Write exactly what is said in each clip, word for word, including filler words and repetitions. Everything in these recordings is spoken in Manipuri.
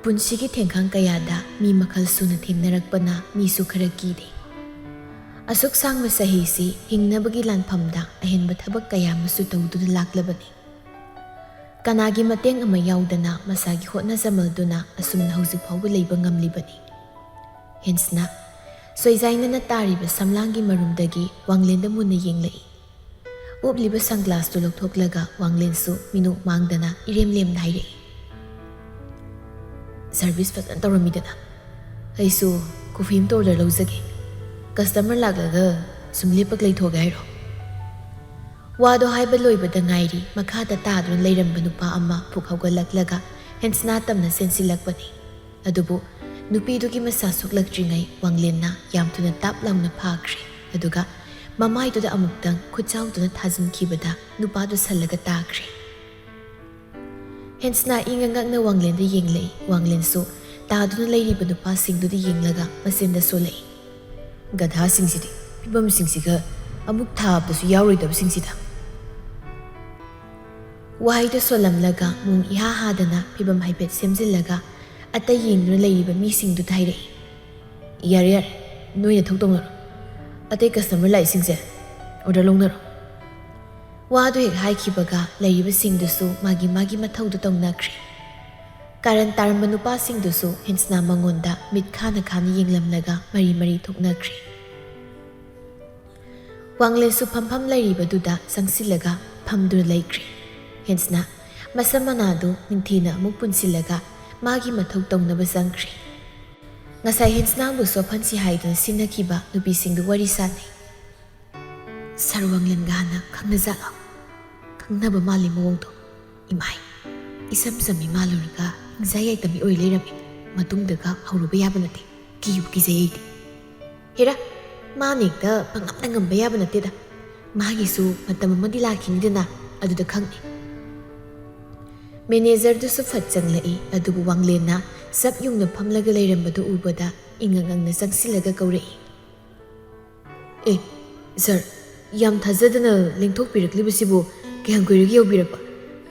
ꯄꯨꯟꯁꯤꯒꯤ ꯊꯦꯡꯈꯥꯡ ꯀꯌꯥꯗ ꯃꯤ ꯃꯈꯜ ꯁꯨꯅ ꯊꯦꯡꯅꯔꯛꯄꯅ ꯃꯤꯁꯨ ꯈꯔ ꯀꯤꯗꯦ꯫ ꯑꯁꯨꯛ ꯁꯥꯡꯕ ꯆꯍꯤꯁꯤ ꯍꯤꯡꯅꯕꯒꯤ ꯂꯥꯟꯐꯝꯗ ꯑꯍꯦꯟꯕ ꯊꯕꯛ ꯀꯌꯥ ꯑꯃꯁꯨ ꯇꯧꯗꯨꯅ ꯂꯥꯛꯂꯕꯅꯤ꯫ ꯀꯅꯥꯒꯤ ꯃꯇꯦꯡ ꯑꯃ ꯌꯥꯎꯗꯅ ꯃꯁꯥꯒꯤ ꯍꯣꯠꯅꯖꯃꯜꯗꯨꯅ ꯑꯁꯨꯝꯅ ꯍꯧꯖꯤꯛ ꯐꯥꯎꯕ ꯂꯩꯕ ꯉꯝꯂꯤꯕꯅꯤ꯫ ꯍꯦꯟꯁꯅ ꯁꯣꯏꯖꯥꯏꯅꯅ ꯇꯥꯔꯤꯕ ꯁꯝꯂꯥꯡꯒꯤ ꯃꯔꯨꯝꯗꯒꯤ ꯋꯥꯡꯂꯦꯟꯗ ꯃꯨꯟꯅ ꯌꯦꯡꯂꯛꯏ꯫ ꯎꯞꯂꯤꯕ ꯁꯟꯒ꯭ꯂꯥꯁꯇꯨ ꯂꯧꯊꯣꯛꯂꯒ ꯋꯥꯡꯂꯦꯟꯁꯨ ꯃꯤꯅꯣꯛ ꯃꯥꯡꯗꯅ ꯏꯔꯦꯝ ꯂꯦꯝꯅ ꯍꯥꯏꯔꯛꯏ, "ꯁꯔꯚꯤꯁ ꯐꯖꯅ ꯇꯧꯔꯝꯃꯤꯗꯅ꯫ ꯑꯩꯁꯨ ꯀꯣꯐꯤ ꯑꯃꯇ ꯑꯣꯔꯗꯔ ꯂꯧꯖꯒꯦ꯫ ꯀꯁꯇꯃꯔ ꯂꯥꯛꯂꯒ ꯁꯨꯝ ꯂꯦꯞꯄꯒ ꯂꯩꯊꯣꯛꯑꯒꯦ ꯍꯥꯏꯔꯣ?" ꯋꯥꯗꯣ ꯍꯥꯏꯕ ꯂꯣꯏꯕꯗ ꯉꯥꯏꯔꯤ ꯃꯈꯥꯗ ꯇꯥꯗꯨꯅ ꯂꯩꯔꯝꯕ ꯅꯨꯄꯥ ꯑꯃ ꯐꯨꯛ ꯍꯧꯒꯠꯂꯛꯂꯒ ꯍꯦꯟꯁꯅꯥ ꯇꯝꯅ ꯆꯦꯟꯁꯤꯜꯂꯛꯄꯅꯤ꯫ ꯑꯗꯨꯕꯨ ꯅꯨꯄꯤꯗꯨꯒꯤ ꯃꯁꯥ ꯁꯣꯛꯂꯛꯇ꯭ꯔꯤꯉꯩ ꯋꯥꯡꯂꯦꯟꯅ ꯌꯥꯝ ꯊꯨꯅ ꯇꯥꯞ ꯂꯥꯎꯅ ꯐꯥꯈ꯭ꯔꯦ꯫ ꯑꯗꯨꯒ ꯃꯃꯥꯏꯗꯨꯗ ꯑꯃꯨꯛꯇꯪ ꯈꯨꯠꯆꯥꯎꯗꯨꯅ ꯊꯥꯖꯤꯟꯈꯤꯕꯗ ꯅꯨꯄꯥꯗꯨ ꯁꯜꯂꯒ ꯇꯥꯈ꯭ꯔꯦ꯫ ꯍꯦꯟꯁꯅꯥ ꯏꯉꯛ ꯉꯛꯅ ꯋꯥꯡꯂꯦꯟꯗ ꯌꯦꯡꯂꯛꯏ꯫ ꯋꯥꯡꯂꯦꯟꯁꯨ ꯇꯥꯗꯨꯅ ꯂꯩꯔꯤꯕ ꯅꯨꯄꯥꯁꯤꯡꯗꯨꯗ ꯌꯦꯡꯂꯒ ꯃꯆꯤꯟꯗ ꯁꯣꯜꯂꯛꯏ, "ꯒꯙꯥꯁꯤꯡꯁꯤꯗꯤ, ꯐꯤꯕꯝꯁꯤꯡꯁꯤꯒ ꯑꯃꯨꯛ ꯊꯥꯕꯗꯁꯨ ꯌꯥꯎꯔꯣꯏꯗꯕꯁꯤꯡꯁꯤꯗ!" ꯋꯥꯍꯩꯗꯨ ꯁꯣꯜꯂꯝꯂꯒ ꯃꯨꯡ ꯏꯍꯥ ꯍꯥꯗꯅ ꯐꯤꯕꯝ ꯍꯥꯏꯐꯦꯠ ꯁꯦꯝꯖꯤꯜꯂꯒ ꯑꯇꯩ ꯌꯦꯡꯗꯨꯅ ꯂꯩꯔꯤꯕ ꯃꯤꯁꯤꯡꯗꯨꯗ ꯍꯥꯏꯔꯛꯏ, "ꯌꯥꯔꯦ, ꯌꯥꯔꯦ, ꯅꯣꯏꯅ ꯊꯣꯛ ꯇꯧꯅꯔꯣ꯫ ꯑꯇꯩ ꯀꯁꯇꯃꯔ ꯂꯥꯛꯏꯁꯤꯡꯁꯦ ꯑꯣꯔꯗꯔ ꯂꯧꯅꯔꯣ꯫" ꯋꯥꯗꯨ ꯍꯦꯛ ꯍꯥꯏꯈꯤꯕꯒ ꯂꯩꯔꯤꯕꯁꯤꯡꯗꯨꯁꯨ ꯃꯥꯒꯤ ꯃꯥꯒꯤ ꯃꯊꯧꯗꯨ ꯇꯧꯅꯈ꯭ꯔꯦ꯫ ꯀꯥꯔꯟ ꯇꯥꯔꯝꯕ ꯅꯨꯄꯥꯁꯤꯡꯗꯨꯁꯨ ꯍꯦꯟꯁꯅꯥ ꯃꯉꯣꯟꯗ ꯃꯤꯠ ꯈꯥꯅ ꯈꯥꯅ ꯌꯦꯡꯂꯝꯂꯒ ꯃꯔꯤ ꯃꯔꯤ ꯊꯣꯛꯅꯈ꯭ꯔꯦ꯫ ꯋꯥꯡꯂꯦꯟꯁꯨ ꯐꯝꯐꯝ ꯂꯩꯔꯤꯕꯗꯨꯗ ꯆꯪꯁꯤꯜꯂꯒ ꯐꯝꯗꯨꯅ ꯂꯩꯈ꯭ꯔꯦ꯫ ꯍꯦꯟꯁꯅꯥ ꯃꯁꯝ ꯃꯅꯥꯗꯨ ꯅꯤꯡꯊꯤꯅ ꯑꯃꯨꯛ ꯄꯨꯟꯁꯤꯜꯂꯒ ꯃꯥꯒꯤ ꯃꯊꯧ ꯇꯧꯅꯕ ꯆꯪꯈ꯭ꯔꯦ꯫ ꯉꯁꯥꯏ ꯍꯦꯟꯁꯅꯥꯕꯨ ꯁꯣꯐꯟꯁꯤ ꯍꯥꯏꯗꯨꯅ ꯁꯤꯟꯅꯈꯤꯕ ꯅꯨꯄꯤꯁꯤꯡꯗꯨ ꯋꯥꯔꯤ ꯁꯥꯟꯅꯩ꯫ "ꯁꯥꯔ ꯋꯥꯡꯂꯦꯟꯒ ꯍꯥꯟꯅ ꯈꯪꯅꯖꯥꯠꯂꯣ? ꯈꯪꯅꯕ ꯃꯥꯜꯂꯤ ꯃꯑꯣꯡꯗꯣ꯫ ꯏꯃꯥꯏ, ꯏꯁꯝ ꯁꯝꯃꯤ ꯃꯥꯜꯂꯨꯔꯒ ꯍꯤꯡꯖꯥ ꯌꯥꯏꯇꯝꯕꯤ ꯑꯣꯏ ꯂꯩꯔꯝꯃꯤ꯫ ꯃꯇꯨꯡꯗꯒ ꯍꯧꯔꯨꯕ ꯌꯥꯕ ꯅꯠꯇꯦ꯫ ꯀꯤꯕꯨ ꯀꯤꯖꯩ ꯑꯩꯗꯤ꯫ ꯍꯦꯔꯥ, ꯃꯥꯅ ꯍꯦꯛꯇ ꯄꯪꯉꯝꯗ ꯉꯝꯕ ꯌꯥꯕ ꯅꯠꯇꯦꯗ꯫ ꯃꯥꯒꯤꯁꯨ ꯃꯇꯝ ꯑꯃꯗꯤ ꯂꯥꯛꯈꯤꯅꯤꯗꯅ, ꯑꯗꯨꯗ ꯈꯪꯅꯤ꯫" ꯃꯦꯅꯦꯖꯔꯗꯨꯁꯨ ꯐꯠ ꯆꯪꯂꯛꯏ꯫ ꯑꯗꯨꯕꯨ ꯋꯥꯡꯂꯦꯟꯅ ꯆꯞ ꯌꯨꯡꯅ ꯐꯝꯂꯒ ꯂꯩꯔꯝꯕꯗꯨ ꯎꯕꯗ ꯏꯉꯛ ꯉꯛꯅ ꯆꯪꯁꯤꯜꯂꯒ ꯀꯧꯔꯛꯏ, "ꯑꯦ, ꯁꯥꯔ, ꯌꯥꯝ ꯊꯥꯖꯗꯅ ꯂꯦꯡꯊꯣꯛꯄꯤꯔꯛꯂꯤꯕꯁꯤꯕꯨ ꯀꯌꯥꯝ ꯀꯨꯏꯔꯒꯦ ꯌꯧꯕꯤꯔꯛꯄ?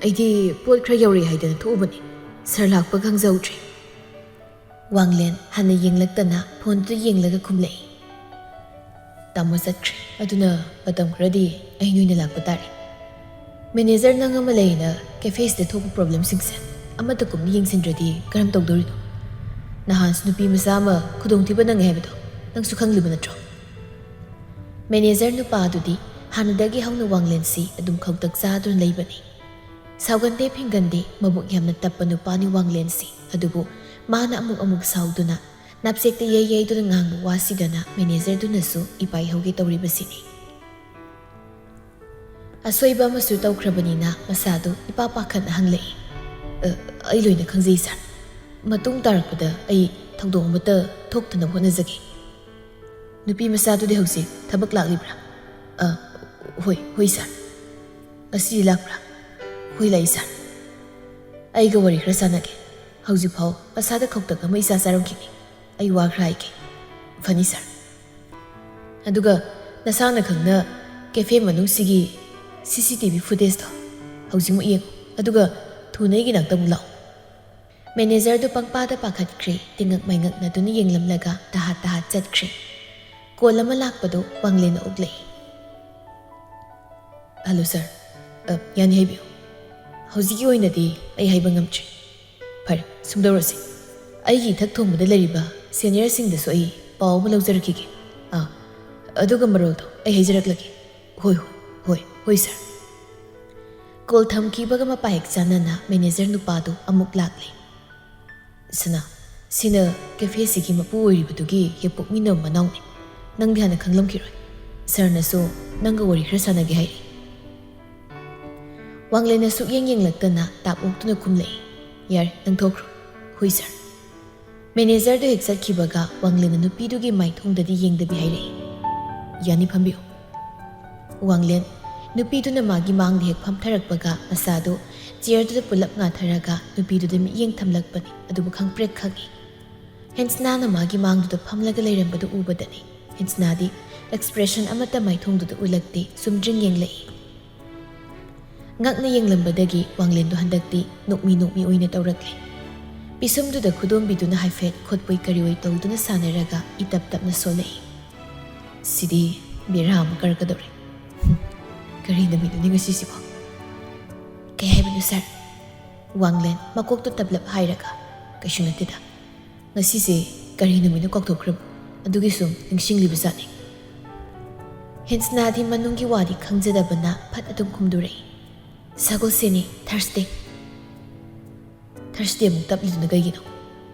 ꯑꯩꯗꯤ ꯄꯣꯠ ꯈꯔ ꯌꯧꯔꯛꯑꯦ ꯍꯥꯏꯗꯅ ꯊꯣꯛꯎꯕꯅꯤ꯫ ꯁꯥꯔ ꯂꯥꯛꯄ ꯈꯪꯖꯍꯧꯗ꯭ꯔꯦ꯫" ꯋꯥꯡꯂꯦꯟ ꯍꯟꯅ ꯌꯦꯡꯂꯛꯇꯅ ꯐꯣꯟꯗꯨꯗ ꯌꯦꯡꯂꯒ ꯈꯨꯝꯂꯛꯏ꯫ "ꯇꯥꯃꯣ ꯆꯠꯈ꯭ꯔꯦ꯫ ꯑꯗꯨꯅ ꯃꯇꯝ ꯈꯔꯗꯤ ꯑꯩ ꯅꯣꯏꯅ ꯂꯥꯛꯄ ꯇꯥꯔꯦ꯫ ꯃꯦꯅꯦꯖꯔ ꯅꯪ ꯑꯃ ꯂꯩꯅ ꯀꯦꯐꯦꯁꯤꯗ ꯊꯣꯛꯄ ꯄ꯭ꯔꯣꯕ꯭ꯂꯦꯝꯁꯤꯡꯁꯦ ꯑꯃꯠꯇ ꯀꯨꯞꯅ ꯌꯦꯡꯁꯤꯟꯗ꯭ꯔꯗꯤ ꯀꯔꯝ ꯇꯧꯗꯣꯔꯤꯅꯣ? ꯅꯍꯥꯟꯁꯨ ꯅꯨꯄꯤ ꯃꯆꯥ ꯑꯃ ꯈꯨꯗꯣꯡꯊꯤꯕ ꯅꯪꯉꯦ ꯍꯥꯏꯕꯗꯣ ꯅꯪꯁꯨ ꯈꯪꯂꯤꯕ ꯅꯠꯇ꯭ꯔꯣ?" ꯃꯦꯅꯦꯖꯔ ꯅꯨꯄꯥ ꯑꯗꯨꯗꯤ ꯍꯥꯟꯅꯗꯒꯤ ꯍꯧꯅ ꯋꯥꯡꯂꯦꯟꯁꯤ ꯑꯗꯨꯝ ꯈꯧꯇꯛ ꯆꯥꯗꯨꯅ ꯂꯩꯕꯅꯤ꯫ ꯁꯥꯎꯒꯟꯗꯦ ꯐꯤꯡꯒꯟꯗꯦ, ꯃꯕꯨꯛ ꯌꯥꯝꯅ ꯇꯞꯄ ꯅꯨꯄꯥꯅꯤ ꯋꯥꯡꯂꯦꯟꯁꯤ꯫ ꯑꯗꯨꯕꯨ ꯃꯥꯅ ꯑꯃꯨꯛ ꯑꯃꯨꯛ ꯁꯥꯎꯗꯨꯅ ꯅꯥꯞꯆꯦꯛꯇ ꯌꯩ ꯌꯩꯗꯨꯅ ꯉꯥꯡꯕ ꯋꯥꯁꯤꯗꯅ ꯃꯦꯅꯦꯖꯔꯗꯨꯅꯁꯨ ꯏꯄꯥꯏ ꯍꯧꯒꯦ ꯇꯧꯔꯤꯕꯁꯤꯅꯤ꯫ ꯑꯁꯣꯏꯕ ꯑꯃꯁꯨ ꯇꯧꯈ꯭ꯔꯕꯅꯤꯅ ꯃꯁꯥꯗꯨ ꯏꯄꯥ ꯄꯥꯈꯠꯅ ꯍꯪꯂꯛꯏ꯫ "ꯑ, ꯑꯩ ꯂꯣꯏꯅ ꯈꯪꯖꯩ ꯁꯥꯔ꯫ ꯃꯇꯨꯡ ꯇꯥꯔꯛꯄꯗ ꯑꯩ ꯊꯧꯗꯣꯛ ꯑꯃꯠꯇ ꯊꯣꯛꯇꯅꯕ ꯍꯣꯠꯅꯖꯒꯦ꯫ ꯅꯨꯄꯤ ꯃꯆꯥꯗꯨꯗꯤ ꯍꯧꯖꯤꯛ ꯊꯕꯛ ꯂꯥꯛꯂꯤꯕ꯭ꯔꯥ?" "ꯑ, ꯍꯣꯏ, ꯍꯣꯏ ꯁꯥꯔ꯫ ꯉꯁꯤꯗꯤ ꯂꯥꯛꯄ꯭ꯔꯥ?" "ꯍꯣꯏ ꯂꯥꯛꯏ ꯁꯥꯔ꯫ ꯑꯩꯒ ꯋꯥꯔꯤ ꯈꯔ ꯁꯥꯟꯅꯒꯦ꯫ ꯍꯧꯖꯤꯛꯐꯥꯎ ꯃꯁꯥꯗ ꯈꯧꯇꯛ ꯑꯃ ꯏꯆꯥ ꯆꯥꯔꯝꯈꯤꯅꯤ꯫ ꯑꯩ ꯋꯥ ꯈꯔ ꯍꯥꯏꯒꯦ꯫ ꯐꯅꯤ ꯁꯥꯔ꯫ ꯑꯗꯨꯒ ꯅꯁꯥꯅ ꯈꯪꯅ ꯀꯦꯐꯦ ꯃꯅꯨꯡꯁꯤꯒꯤ ꯁꯤ ꯁꯤ ꯇꯤ ꯚꯤ ꯐꯨꯇꯦꯖꯇꯣ ꯍꯧꯖꯤꯛꯃꯛ ꯌꯦꯡꯉꯨ꯫ ꯑꯗꯨꯒ ꯊꯨꯅ ꯑꯩꯒꯤ ꯅꯥꯛꯇ ꯑꯃꯨꯛ ꯂꯥꯛꯑꯣ꯫" ꯃꯦꯅꯦꯖꯔꯗꯨ ꯄꯪꯄꯥꯗ ꯄꯥꯈꯠꯈ꯭ꯔꯦ꯫ ꯇꯤꯡꯉꯛ ꯃꯥꯏꯉꯛꯅꯗꯨꯅ ꯌꯦꯡꯂꯝꯂꯒ ꯇꯍꯥꯠ ꯇꯍꯥꯠ ꯆꯠꯈ꯭ꯔꯦ꯫ ꯀꯣꯜ ꯑꯃ ꯂꯥꯛꯄꯗꯨ ꯋꯥꯡꯂꯦꯟꯅ ꯎꯛꯂꯛꯏ꯫ "ꯍꯜꯂꯣ ꯁꯥꯔ꯫ ꯑ, ꯌꯥꯅꯤ, ꯍꯥꯏꯕꯤꯌꯨ꯫ ꯍꯧꯖꯤꯛꯀꯤ ꯑꯣꯏꯅꯗꯤ ꯑꯩ ꯍꯥꯏꯕ ꯉꯝꯗ꯭ꯔꯤ꯫ ꯐꯔꯦ, ꯁꯨꯝꯗꯧꯔꯁꯤ꯫ ꯑꯩꯒꯤ ꯏꯊꯛ ꯊꯣꯡꯕꯗ ꯂꯩꯔꯤꯕ ꯁꯦꯅꯤꯌꯔꯁꯤꯡꯗꯁꯨ ꯑꯩ ꯄꯥꯎ ꯑꯃ ꯂꯧꯖꯔꯛꯈꯤꯒꯦ꯫ ꯑꯥ, ꯑꯗꯨꯒ ꯃꯔꯣꯜꯗꯣ ꯑꯩ ꯍꯥꯏꯖꯔꯛꯂꯒꯦ꯫" "ꯍꯣꯏ, ꯍꯣꯏ, ꯍꯣꯏ, ꯍꯣꯏ ꯁꯥꯔ꯫" ꯀꯣꯜ ꯊꯝꯈꯤꯕꯒ ꯃꯄꯥ ꯍꯦꯛ ꯆꯥꯟꯅꯅ ꯃꯦꯅꯦꯖꯔ ꯅꯨꯄꯥꯗꯨ ꯑꯃꯨꯛ ꯂꯥꯛꯂꯦ꯫ "ꯁꯅꯥ, ꯁꯤꯅ ꯀꯦꯐꯦꯁꯤꯒꯤ ꯃꯄꯨ ꯑꯣꯏꯔꯤꯕꯗꯨꯒꯤ ꯍꯦꯛ ꯄꯣꯛꯃꯤꯟꯅꯕ ꯃꯅꯥꯎꯅꯤ꯫ ꯅꯪꯗꯤ ꯍꯥꯟꯅ ꯈꯪꯂꯝꯈꯤꯔꯣꯏ꯫ ꯁꯥꯔꯅꯁꯨ ꯅꯪꯒ ꯋꯥꯔꯤ ꯈꯔ ꯁꯥꯟꯅꯒꯦ ꯍꯥꯏꯔꯤ꯫" ꯋꯥꯡꯂꯦꯟꯅ ꯁꯨꯛꯌꯦꯡ ꯌꯦꯡꯂꯛꯇꯅ ꯇꯥꯞ ꯑꯣꯛꯇꯨꯅ ꯈꯨꯝꯂꯛꯏ꯫ "ꯌꯥꯔꯦ, ꯅꯪ ꯊꯣꯛꯈ꯭ꯔꯣ꯫" "ꯍꯣꯏ ꯁꯥꯔ꯫" ꯃꯦꯅꯦꯖꯔꯗꯨ ꯍꯦꯛ ꯆꯠꯈꯤꯕꯒ ꯋꯥꯡꯂꯦꯟꯅ ꯅꯨꯄꯤꯗꯨꯒꯤ ꯃꯥꯏꯊꯣꯡꯗꯗꯤ ꯌꯦꯡꯗꯕꯤ ꯍꯥꯏꯔꯛꯏ, "ꯌꯥꯅꯤ, ꯐꯝꯕꯤꯌꯨ꯫" ꯋꯥꯡꯂꯦꯟ ꯅꯨꯄꯤꯗꯨꯅ ꯃꯥꯒꯤ ꯃꯥꯡꯗ ꯍꯦꯛ ꯐꯝꯊꯔꯛꯄꯒ ꯃꯁꯥꯗꯨ ꯆꯤꯌꯔꯗꯨꯗ ꯄꯨꯂꯞ ꯉꯥꯊꯔꯒ ꯅꯨꯄꯤꯗꯨꯗ ꯃꯤꯠꯌꯦꯡ ꯊꯝꯂꯛꯄꯅꯤ꯫ ꯑꯗꯨꯕꯨ ꯈꯪꯄ꯭ꯔꯦꯛ ꯈꯪꯉꯤ꯫ ꯍꯦꯟꯁꯅꯥꯅ ꯃꯥꯒꯤ ꯃꯥꯡꯗꯨꯗ ꯐꯝꯂꯒ ꯂꯩꯔꯝꯕꯗꯨ ꯎꯕꯗꯅꯤ ꯍꯦꯟꯁꯅꯥꯗꯤ ꯑꯦꯛꯁꯄ꯭ꯔꯦꯁꯟ ꯑꯃꯠꯇ ꯃꯥꯏꯊꯣꯡꯗꯨꯗ ꯎꯠꯂꯛꯇꯦ, ꯆꯨꯝꯗ꯭ꯔꯤꯡ ꯌꯦꯡꯂꯛꯏ꯫ ꯉꯛꯅ ꯌꯦꯡꯂꯝꯕꯗꯒꯤ ꯋꯥꯡꯂꯦꯟꯗꯣ ꯍꯟꯗꯛꯇꯤ ꯅꯣꯛꯃꯤ ꯅꯣꯛꯃꯤ ꯑꯣꯏꯅ ꯇꯧꯔꯛꯂꯦ꯫ ꯄꯤꯁꯨꯝꯗꯨꯗ ꯈꯨꯗꯣꯝꯕꯤꯗꯨꯅ ꯍꯥꯏꯐꯦꯠ ꯈꯣꯠꯄꯣꯏ ꯀꯔꯤꯑꯣꯏ ꯇꯧꯗꯨꯅ ꯁꯥꯟꯅꯔꯒ ꯏꯇꯞ ꯇꯞꯅ ꯁꯣꯜꯂꯛꯏ꯫ "ꯁꯤꯗꯤ ꯕꯦꯔꯥ ꯑꯃ ꯀꯥꯔꯛꯀꯗꯧꯔꯦ꯫ ꯍꯨꯝ, ꯀꯔꯤ ꯅꯨꯃꯤꯠꯅꯣꯅꯦ ꯉꯁꯤꯁꯤꯕꯣ?" "ꯀꯩ ꯍꯥꯏꯕꯅꯣ ꯁꯥꯔ?" ꯋꯥꯡꯂꯦꯟ ꯃꯀꯣꯛꯇꯨ ꯇꯞꯂꯞ ꯍꯥꯏꯔꯒ, "ꯀꯩꯁꯨ ꯅꯠꯇꯦꯗ꯫ ꯉꯁꯤꯁꯦ ꯀꯔꯤ ꯅꯨꯃꯤꯠꯅꯣ ꯀꯥꯎꯊꯣꯛꯈ꯭ꯔꯕ? ꯑꯗꯨꯒꯤ ꯁꯨꯝ ꯅꯤꯡꯁꯤꯡꯂꯤꯕꯖꯥꯠꯅꯤ꯫" ꯍꯦꯟꯁꯅꯥꯗꯤ ꯃꯅꯨꯡꯒꯤ ꯋꯥꯗꯤ ꯈꯪꯖꯗꯕꯅ ꯐꯠ ꯑꯗꯨꯝ ꯈꯨꯝꯗꯣꯔꯛꯏ꯫ "ꯁꯒꯣꯜꯁꯦꯟꯅꯤ, ꯊꯔꯁꯗꯦ꯫" "ꯊꯔꯁꯗꯦ ꯑꯃꯨꯛ ꯇꯞꯂꯤꯗꯨꯅ ꯀꯩꯒꯤꯅꯣ?"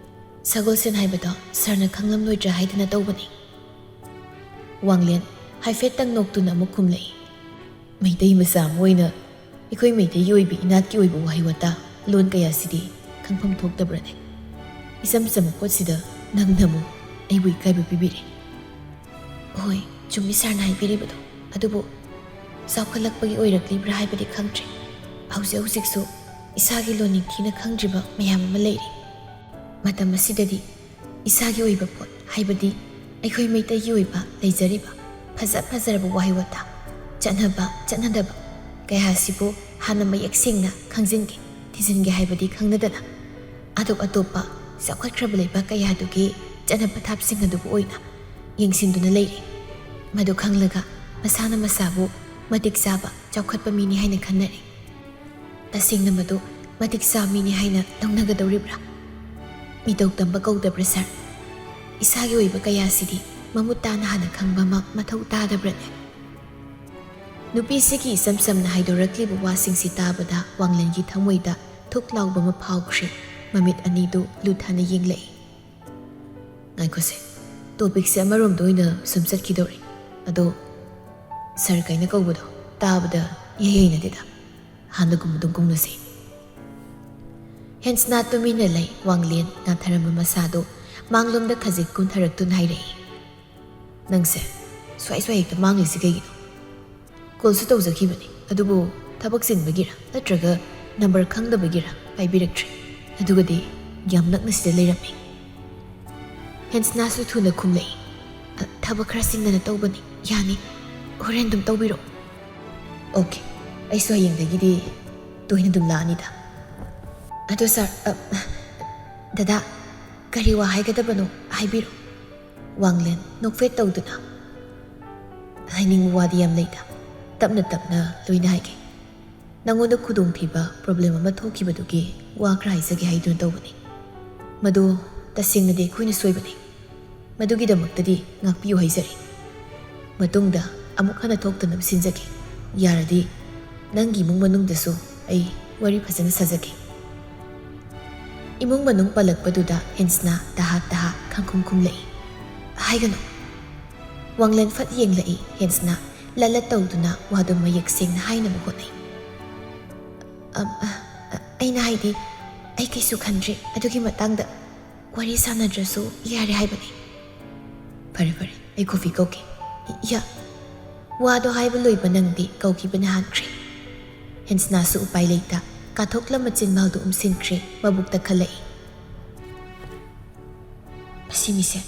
"ꯁꯒꯣꯜꯁꯦꯟ ꯍꯥꯏꯕꯗꯣ ꯁꯥꯔꯅ ꯈꯪꯂꯝꯂꯣꯏꯗ꯭ꯔꯥ ꯍꯥꯏꯗꯅ ꯇꯧꯕꯅꯤ꯫" ꯋꯥꯡꯂꯦꯟ ꯍꯥꯏꯐꯦꯠꯇꯪ ꯅꯣꯛꯇꯨꯅ ꯑꯃꯨꯛ ꯈꯨꯝꯂꯛꯏ꯫ "ꯃꯩꯇꯩ ꯃꯆꯥ ꯑꯃ ꯑꯣꯏꯅ ꯑꯩꯈꯣꯏ ꯃꯩꯇꯩꯒꯤ ꯑꯣꯏꯕ ꯏꯅꯥꯠꯀꯤ ꯑꯣꯏꯕ ꯋꯥꯍꯩ ꯋꯥꯇꯥ, ꯂꯣꯟ ꯀꯌꯥꯁꯤꯗꯤ ꯈꯪꯐꯝ ꯊꯣꯛꯇꯕ꯭ꯔꯅꯦ? ꯏꯆꯝ ꯆꯝꯕ ꯄꯣꯠꯁꯤꯗ ꯅꯪꯅ ꯑꯃꯨꯛ ꯑꯩꯕꯨ ꯏꯀꯥꯏꯕ ꯄꯤꯕꯤꯔꯦ꯫" "ꯍꯣꯏ, ꯆꯨꯝꯃꯤ ꯁꯥꯔꯅ ꯍꯥꯏꯕꯤꯔꯤꯕꯗꯣ꯫ ꯑꯗꯨꯕꯨ ꯆꯥꯎꯈꯠꯂꯛꯄꯒꯤ ꯑꯣꯏꯔꯛꯂꯤꯕ꯭ꯔꯥ ꯍꯥꯏꯕꯗꯤ ꯈꯪꯗ꯭ꯔꯦ꯫ ꯍꯧꯖꯤꯛ ꯍꯧꯖꯤꯛꯁꯨ ꯏꯁꯥꯒꯤ ꯂꯣꯟ ꯅꯤꯡꯊꯤꯅ ꯈꯪꯗ꯭ꯔꯤꯕ ꯃꯌꯥꯝ ꯑꯃ ꯂꯩꯔꯤ꯫ ꯃꯇꯝ ꯑꯁꯤꯗꯗꯤ ꯏꯁꯥꯒꯤ ꯑꯣꯏꯕ ꯄꯣꯠ, ꯍꯥꯏꯕꯗꯤ ꯑꯩꯈꯣꯏ ꯃꯩꯇꯩꯒꯤ ꯑꯣꯏꯕ ꯂꯩꯖꯔꯤꯕ ꯐꯖ ꯐꯖꯔꯕ ꯋꯥꯍꯩ ꯋꯥꯇꯥ, ꯆꯠꯅꯕ ꯆꯠꯅꯗꯕ ꯀꯌꯥꯁꯤꯕꯨ ꯍꯥꯟꯅ ꯃꯌꯦꯛ ꯁꯦꯡꯅ ꯈꯪꯖꯤꯟꯒꯦ, ꯊꯤꯖꯤꯟꯒꯦ ꯍꯥꯏꯕꯗꯤ ꯈꯪꯅꯗꯅ, ꯑꯇꯣꯞ ꯑꯇꯣꯞꯄ ꯆꯥꯎꯈꯠꯈ꯭ꯔꯕ ꯂꯩꯕꯥꯛ ꯀꯌꯥꯗꯨꯒꯤ ꯆꯠꯅ ꯄꯊꯥꯞꯁꯤꯡ ꯑꯗꯨꯕꯨ ꯑꯣꯏꯅ ꯌꯦꯡꯁꯤꯟꯗꯨꯅ ꯂꯩꯔꯤ꯫ ꯃꯗꯨ ꯈꯪꯂꯒ ꯃꯁꯥꯅ ꯃꯁꯥꯕꯨ ꯃꯇꯤꯛ ꯆꯥꯕ ꯆꯥꯎꯈꯠꯄ ꯃꯤꯅꯤ ꯍꯥꯏꯅ ꯈꯟꯅꯔꯤ꯫ ꯇꯁꯦꯡꯅ ꯃꯗꯨ ꯃꯇꯤꯛ ꯆꯥꯕ ꯃꯤꯅꯤ ꯍꯥꯏꯅ ꯂꯧꯅꯒꯗꯧꯔꯤꯕ꯭ꯔꯥ? ꯃꯤꯇꯧ ꯇꯝꯕ ꯀꯧꯗꯕ꯭ꯔꯥ ꯁꯥꯔ? ꯏꯁꯥꯒꯤ ꯑꯣꯏꯕ ꯀꯌꯥꯁꯤꯗꯤ ꯃꯃꯨꯠ ꯇꯥꯅ ꯍꯥꯟꯅ ꯈꯪꯕ ꯑꯃ ꯃꯊꯧ ꯇꯥꯗꯕ꯭ꯔꯅꯦ?" ꯅꯨꯄꯤꯁꯤꯒꯤ ꯏꯆꯝ ꯆꯝꯅ ꯍꯥꯏꯗꯣꯔꯛꯂꯤꯕ ꯋꯥꯁꯤꯡꯁꯤ ꯇꯥꯕꯗ ꯋꯥꯡꯂꯦꯟꯒꯤ ꯊꯃꯣꯏꯗ ꯊꯨꯛ ꯂꯥꯎꯕ ꯑꯃ ꯐꯥꯎꯈ꯭ꯔꯦ꯫ ꯃꯃꯤꯠ ꯑꯅꯤꯗꯨ ꯂꯨꯊꯅ ꯌꯦꯡꯂꯛꯏ꯫ "ꯉꯥꯏꯈꯣꯁꯦ, ꯇꯣꯄꯤꯛꯁꯦ ꯑꯃꯔꯣꯝꯗ ꯑꯣꯏꯅ ꯁꯨꯝ ꯆꯠꯈꯤꯗꯧꯔꯦ꯫ ꯑꯗꯣ ꯁꯥꯔ ꯀꯥꯏꯅ ꯀꯧꯕꯗꯣ ꯇꯥꯕꯗ ꯏꯍꯩ ꯍꯩꯅꯗꯦꯗ꯫ ꯍꯥꯟꯅꯒꯨꯝ ꯑꯗꯨꯝ ꯀꯧꯅꯁꯦ꯫" ꯍꯦꯟꯁꯅꯥ ꯇꯨꯃꯤꯟꯅ ꯂꯩ꯫ ꯋꯥꯡꯂꯦꯟ ꯅꯥꯊꯔꯝꯕ ꯃꯁꯥꯗꯨ ꯃꯥꯡꯂꯣꯝꯗ ꯈꯖꯤꯛ ꯀꯨꯝꯊꯔꯛꯇꯨꯅ ꯍꯥꯏꯔꯛꯏ, "ꯅꯪꯁꯦ ꯁ꯭ꯋꯥꯏ ꯁ꯭ꯋꯥꯏ ꯍꯦꯛꯇ ꯃꯥꯡꯂꯤꯁꯤ ꯀꯩꯒꯤꯅꯣ? ꯀꯣꯜꯁꯨ ꯇꯧꯖꯈꯤꯕꯅꯤ, ꯑꯗꯨꯕꯨ ꯊꯕꯛ ꯆꯤꯟꯕꯒꯤꯔ ꯅꯠꯇ꯭ꯔꯒ ꯅꯝꯕꯔ ꯈꯪꯗꯕꯒꯤꯔ ꯄꯥꯏꯕꯤꯔꯛꯇ꯭ꯔꯦ꯫ ꯑꯗꯨꯒꯗꯤ ꯌꯥꯝ ꯅꯛꯅ ꯁꯤꯗ ꯂꯩꯔꯝꯃꯤ꯫" ꯍꯦꯟꯁꯅꯥꯁꯨ ꯊꯨꯅ ꯈꯨꯝꯂꯛꯏ, "ꯑ, ꯊꯕꯛ ꯈꯔ ꯆꯤꯟꯗꯅ ꯇꯧꯕꯅꯤ, ꯌꯥꯅꯤ, ꯍꯣꯔꯦꯟ ꯑꯗꯨꯝ ꯇꯧꯕꯤꯔꯛꯑꯣ꯫" "ꯑꯣꯀꯦ, ꯑꯩꯁꯨ ꯍꯌꯦꯡꯗꯒꯤꯗꯤ ꯇꯣꯏꯅ ꯑꯗꯨꯝ ꯂꯥꯛꯑꯅꯤꯗ꯫" "ꯑꯗꯣ ꯁꯥꯔ, ꯑ, "ꯗꯗꯥ, ꯀꯔꯤ ꯋꯥ ꯍꯥꯏꯒꯗꯕꯅꯣ ꯍꯥꯏꯕꯤꯔꯣ꯫" ꯋꯥꯡꯂꯦꯟ ꯅꯣꯛꯐꯦꯠ ꯇꯧꯗꯨꯅ, "ꯍꯥꯏꯅꯤꯡꯕ ꯋꯥꯗꯤ ꯌꯥꯝ ꯂꯩꯗ, ꯇꯞꯅ ꯇꯞꯅ ꯂꯣꯏꯅ ꯍꯥꯏꯒꯦ꯫ ꯅꯪꯉꯣꯟꯗ ꯈꯨꯗꯣꯡꯊꯤꯕ ꯄ꯭ꯔꯣꯕ꯭ꯂꯦꯝ ꯑꯃ ꯊꯣꯛꯈꯤꯕꯗꯨꯒꯤ ꯋꯥ ꯈꯔ ꯍꯥꯏꯖꯒꯦ ꯍꯥꯏꯗꯨꯅ ꯇꯧꯕꯅꯤ꯫ ꯃꯗꯨ ꯇꯁꯦꯡꯅꯗꯤ ꯑꯩꯈꯣꯏꯅ ꯁꯣꯏꯕꯅꯤ꯫ ꯃꯗꯨꯒꯤꯗꯃꯛꯇꯗꯤ ꯉꯥꯛꯄꯤꯌꯨ ꯍꯥꯏꯖꯔꯤ꯫ ꯃꯇꯨꯡꯗ ꯑꯃꯨꯛ ꯍꯟꯅ ꯊꯣꯛꯇꯅꯕ ꯁꯤꯟꯖꯒꯦ꯫ ꯌꯥꯔꯗꯤ ꯅꯪꯒꯤ ꯏꯃꯨꯡ ꯃꯅꯨꯡꯗꯁꯨ ꯑꯩ ꯋꯥꯔꯤ ꯐꯖꯅ ꯁꯥꯖꯒꯦ꯫" ꯏꯃꯨꯡ ꯃꯅꯨꯡ ꯄꯜꯂꯛꯄꯗꯨꯗ ꯍꯦꯟꯁꯅ ꯇꯍꯥ ꯇꯍꯥ ꯈꯪꯈꯨꯝ ꯈꯨꯝꯂꯛꯏ꯫ "ꯍꯥꯏꯒꯅꯨ꯫" ꯋꯥꯡꯂꯦꯟ ꯐꯠ ꯌꯦꯡꯂꯛꯏ꯫ ꯍꯦꯟꯁꯅ ꯂꯠꯂꯠ ꯇꯧꯗꯨꯅ ꯋꯥꯗꯨ ꯃꯌꯦꯛ ꯁꯦꯡꯅ ꯍꯥꯏꯅꯕ ꯍꯣꯠꯅꯩ꯫ "ꯑꯝ, ꯑ, ꯑ, ꯑꯩꯅ ꯍꯥꯏꯗꯤ, ꯑꯩ ꯀꯩꯁꯨ ꯈꯟꯗ꯭ꯔꯤ꯫ ꯑꯗꯨꯒꯤ ꯃꯇꯥꯡꯗ ꯋꯥꯔꯤ ꯁꯥꯟꯅꯗ꯭ꯔꯁꯨ ꯌꯥꯔꯦ ꯍꯥꯏꯕꯅꯤ꯫" "ꯐꯔꯦ, ꯐꯔꯦ, ꯑꯩ ꯀꯣꯐꯤ ꯀꯧꯒꯦ꯫" "ꯌꯥ꯫" ꯋꯥꯗꯣ ꯍꯥꯏꯕ ꯂꯣꯏꯕ ꯅꯪꯗꯦ, ꯀꯧꯈꯤꯕꯅ ꯍꯥꯟꯈ꯭ꯔꯦ꯫ ꯍꯦꯟꯁꯅꯥꯁꯨ ꯎꯄꯥꯏ ꯂꯩꯇ ꯀꯥꯊꯣꯛꯂ ꯃꯆꯤꯟ ꯃꯥꯎꯗꯨ ꯎꯝꯁꯤꯟꯈ꯭ꯔꯦ, ꯃꯕꯨꯛꯇ ꯈꯜꯂꯛꯏ꯫ "ꯃꯁꯤ ꯃꯤꯁꯦ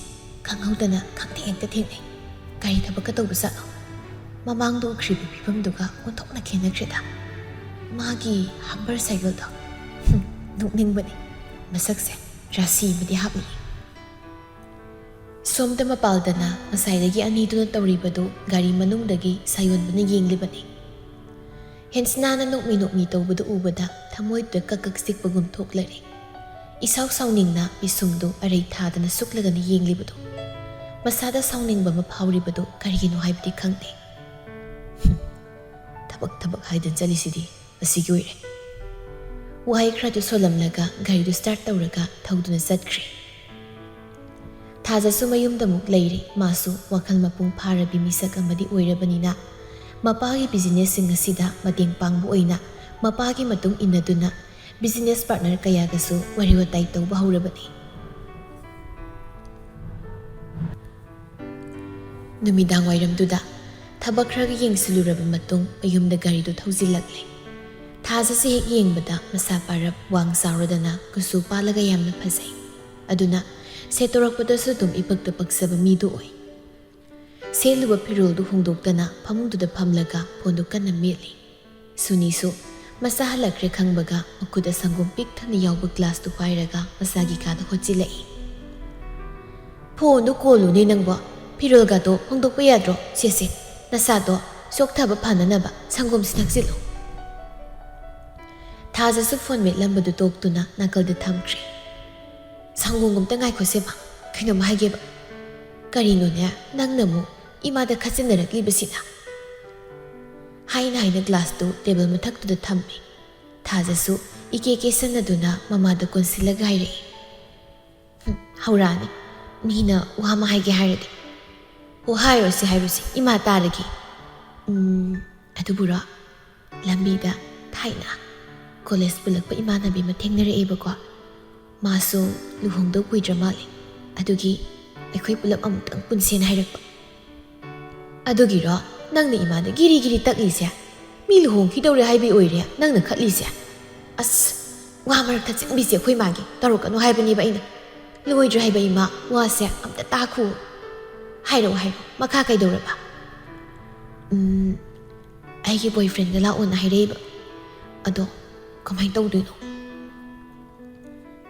ꯈꯪꯍꯧꯗꯅ ꯈꯪꯊꯦꯡ ꯍꯦꯛꯇ ꯊꯦꯡꯅꯩ꯫ ꯀꯔꯤ ꯊꯕꯛꯀ ꯇꯧꯕꯖꯥꯠꯅꯣ? ꯃꯃꯥꯡꯗ ꯎꯈ꯭ꯔꯤꯕ ꯐꯤꯕꯝꯗꯨꯒ ꯑꯣꯟꯊꯣꯛꯅ ꯈꯦꯠꯅꯈ꯭ꯔꯦꯗ꯫ ꯃꯥꯒꯤ ꯍꯝꯕꯔ ꯁꯥꯏꯀꯜꯗꯣ, ꯍꯨꯝ, ꯅꯣꯛꯅꯤꯡꯕꯅꯤ꯫ ꯃꯁꯛꯁꯦ ꯔꯥꯁꯤ ꯑꯃꯗꯤ ꯍꯥꯞꯅꯤꯡꯏ꯫" ꯁꯣꯝꯗ ꯃꯄꯥꯜꯗꯅ ꯉꯁꯥꯏꯗꯒꯤ ꯑꯅꯤꯗꯨꯅ ꯇꯧꯔꯤꯕꯗꯨ ꯒꯥꯔꯤ ꯃꯅꯨꯡꯗꯒꯤ ꯁꯥꯌꯣꯟꯕꯅ ꯌꯦꯡꯂꯤꯕꯅꯤ꯫ ꯍꯦꯟꯁꯅꯥꯅ ꯅꯣꯛꯃꯤ ꯅꯣꯛꯃꯤ ꯇꯧꯕꯗꯨ ꯎꯕꯗ ꯊꯃꯣꯏꯗꯨꯗ ꯀꯛ ꯀꯛ ꯆꯤꯛꯄꯒꯨꯝ ꯊꯣꯛꯂꯔꯦ꯫ ꯏꯁꯥꯎ ꯁꯥꯎꯅꯤꯡꯅ ꯄꯤꯁꯨꯝꯗꯨ ꯑꯔꯩ ꯊꯥꯗꯅ ꯁꯨꯛꯂꯒꯅ ꯌꯦꯡꯂꯤꯕꯗꯨ꯫ ꯃꯁꯥꯗ ꯁꯥꯎꯅꯤꯡꯕ ꯑꯃ ꯐꯥꯎꯔꯤꯕꯗꯨ ꯀꯔꯤꯒꯤꯅꯣ ꯍꯥꯏꯕꯗꯤ ꯈꯪꯗꯦ꯫ "ꯍꯨꯝ, ꯊꯕꯛ ꯊꯕꯛ ꯍꯥꯏꯗꯨꯅ ꯆꯠꯂꯤꯁꯤꯗꯤ ꯃꯁꯤꯒꯤ ꯑꯣꯏꯔꯦ꯫" ꯋꯥꯍꯩ ꯈꯔꯗꯨ ꯁꯣꯜꯂꯝꯂꯒ ꯒꯥꯔꯤꯗꯨ ꯁ꯭ꯇꯥꯔꯠ ꯇꯧꯔꯒ ꯊꯧꯗꯨꯅ ꯆꯠꯈ꯭ꯔꯦ꯫ ꯊꯥꯖꯁꯨ ꯃꯌꯨꯝꯗ ꯑꯃꯨꯛ ꯂꯩꯔꯦ꯫ ꯃꯥꯁꯨ ꯋꯥꯈꯜ ꯃꯄꯨꯡ ꯐꯥꯔꯕꯤ ꯃꯤꯁꯛ ꯑꯃꯗꯤ ꯑꯣꯏꯔꯕꯅꯤꯅ, ꯃꯄꯥꯒꯤ ꯕꯤꯖꯤꯅꯦꯁꯁꯤꯡ ꯑꯁꯤꯗ ꯃꯇꯦꯡ ꯄꯥꯡꯕ ꯑꯣꯏꯅ ꯃꯄꯥꯒꯤ ꯃꯇꯨꯡ ꯏꯟꯅꯗꯨꯅ ꯕꯤꯖꯤꯅꯦꯁ ꯄꯥꯔꯠꯅꯔ ꯀꯌꯥꯒꯁꯨ ꯋꯥꯔꯤ ꯋꯥꯇꯥꯏ ꯇꯧꯕ ꯍꯧꯔꯕꯅꯤ꯫ ꯅꯨꯃꯤꯗꯥꯡ ꯋꯥꯏꯔꯝꯗꯨꯗ ꯊꯕꯛ ꯈꯔꯒ ꯌꯦꯡꯁꯤꯜꯂꯨꯔꯕ ꯃꯇꯨꯡ ꯃꯌꯨꯝꯗ ꯒꯥꯔꯤꯗꯨ ꯊꯧꯖꯤꯜꯂꯛꯂꯦ꯫ ꯊꯥꯖꯁꯦ ꯍꯦꯛ ꯌꯦꯡꯕꯗ ꯃꯁꯥ ꯄꯥꯔꯞ, ꯋꯥꯡ ꯆꯥꯎꯔꯗꯅ ꯀꯨꯆꯨ ꯄꯥꯜꯂꯒ ꯌꯥꯝꯅ ꯐꯖꯩ꯫ ꯑꯗꯨꯅ ꯁꯦꯠꯇꯣꯔꯛꯄꯗꯁꯨ ꯑꯗꯨꯝ ꯏꯄꯛꯇ ꯄꯛꯆꯕ ꯃꯤꯗꯨ ꯑꯣꯏ꯫ ꯁꯦꯠꯂꯨꯕ ꯐꯤꯔꯣꯜꯗꯨ ꯍꯣꯡꯗꯣꯛꯇꯅ ꯐꯃꯨꯡꯗꯨꯗ ꯐꯝꯂꯒ ꯐꯣꯟꯗꯨ ꯀꯟꯅ ꯃꯦꯠꯂꯤ꯫ ꯁꯨꯅꯤꯁꯨ ꯃꯆꯥ ꯍꯜꯂꯛꯈ꯭ꯔꯦ ꯈꯪꯕꯒ ꯃꯈꯨꯠꯇ ꯁꯪꯒꯣꯝ ꯄꯤꯛ ꯊꯟꯅ ꯌꯥꯎꯕ ꯒ꯭ꯂꯥꯁꯇꯨ ꯄꯥꯏꯔꯒ ꯃꯆꯥꯒꯤ ꯀꯥꯗ ꯍꯣꯠꯆꯤꯜꯂꯛꯏ꯫ "ꯐꯣꯟꯗꯨ ꯀꯣꯜꯂꯨꯅꯦ ꯅꯪꯕꯣ, ꯐꯤꯔꯣꯜꯒꯗꯣ ꯍꯣꯡꯗꯣꯛꯄ ꯌꯥꯗ꯭ꯔꯣ? ꯁꯦ ꯁꯦ, ꯅꯁꯥꯗꯣ ꯆꯣꯛꯊꯕ ꯐꯅꯅꯕ ꯁꯪꯒꯣꯝꯁꯤ ꯊꯛꯆꯤꯜꯂꯨ꯫" ꯊꯥꯖꯁꯨ ꯐꯣꯟ ꯃꯦꯠꯂꯝꯕꯗꯨ ꯇꯣꯛꯇꯨꯅ ꯅꯥꯀꯜꯗ ꯊꯝꯈ꯭ꯔꯦ꯫ "ꯁꯪꯒꯣꯝ ꯑꯝꯇ ꯉꯥꯏꯈꯣꯁꯦꯕ, ꯀꯩꯅꯣꯝ ꯍꯥꯏꯒꯦꯕ꯫" "ꯀꯔꯤꯅꯣꯅꯦ ꯅꯪꯅ ꯑꯃꯨꯛ ꯏꯃꯥꯗ ꯈꯠꯆꯤꯟꯅꯔꯛꯂꯤꯕꯁꯤꯅ?" ꯍꯥꯏꯅ ꯍꯥꯏꯅ ꯒ꯭ꯂꯥꯁꯇꯨ ꯇꯦꯕꯜ ꯃꯊꯛꯇꯨꯗ ꯊꯝꯃꯤ꯫ ꯊꯥꯖꯁꯨ ꯏꯀꯦ ꯀꯦꯁꯟꯅꯗꯨꯅ ꯃꯃꯥꯗ ꯀꯣꯟꯁꯤꯜꯂꯒ ꯍꯥꯏꯔꯛꯏ꯫ "ꯍꯨꯝ, ꯍꯧꯔꯛꯑꯅꯤ꯫ ꯃꯤꯅ ꯋꯥ ꯑꯃ ꯍꯥꯏꯒꯦ ꯍꯥꯏꯔꯗꯤ꯫ ꯑꯣ, ꯍꯥꯏꯔꯣꯁꯤ, ꯍꯥꯏꯔꯣꯁꯤ, ꯏꯃꯥ ꯇꯥꯔꯒꯦ꯫ ꯎꯝ, ꯑꯗꯨꯕꯨꯔꯣ, ꯂꯝꯕꯤꯗ ꯊꯥꯏꯅ ꯀꯣꯂꯦꯖ ꯄꯨꯜꯂꯛꯄ ꯏꯃꯥꯟꯅꯕꯤ ꯑꯃ ꯊꯦꯡꯅꯔꯛꯑꯦꯕꯀꯣ꯫ ꯃꯥꯁꯨ ꯂꯨꯍꯣꯡꯗꯧ ꯀꯨꯏꯗ꯭ꯔ ꯃꯥꯜꯂꯦ꯫ ꯑꯗꯨꯒꯤ ꯑꯩꯈꯣꯏ ꯄꯨꯂꯞ ꯑꯃꯨꯛꯇꯪ ꯄꯨꯟꯁꯦꯅ ꯍꯥꯏꯔꯛꯄ꯫" "ꯑꯗꯨꯒꯤꯔꯣ ꯅꯪꯅ ꯏꯃꯥꯗ ꯒꯤꯔꯤ ꯒꯤꯔꯤ ꯇꯛꯂꯤꯁꯦ? ꯃꯤ ꯂꯨꯍꯣꯡꯈꯤꯗꯧꯔꯦ ꯍꯥꯏꯕꯤ ꯑꯣꯏꯔꯦ ꯅꯪꯅ ꯈꯠꯂꯤꯁꯦ?" "ꯑꯁ, ꯋꯥ ꯃꯔꯛ ꯊꯠꯆꯤꯟꯕꯤꯁꯦ ꯑꯩꯈꯣꯏ ꯃꯥꯒꯤ ꯇꯧꯔꯛꯀꯅꯨ ꯍꯥꯏꯕꯅꯦꯕ ꯑꯩꯅ꯫ ꯂꯣꯏꯗ꯭ꯔꯦ ꯍꯥꯏꯕ ꯏꯃꯥ, ꯋꯥꯁꯦ ꯑꯝꯇ ꯇꯥꯈꯨ꯫" "ꯍꯥꯏꯔꯛꯑꯣ, ꯍꯥꯏꯔꯛꯑꯣ, ꯃꯈꯥ ꯀꯩꯗꯧꯔꯕ?" "ꯎꯝ, ꯑꯩꯒꯤ ꯕꯣꯏꯐ꯭ꯔꯦꯟꯗ ꯂꯥꯛꯑꯣꯅ ꯍꯥꯏꯔꯛꯏꯕ꯫ ꯑꯗꯣ ꯀꯃꯥꯏꯅ ꯇꯧꯗꯣꯏꯅꯣ?"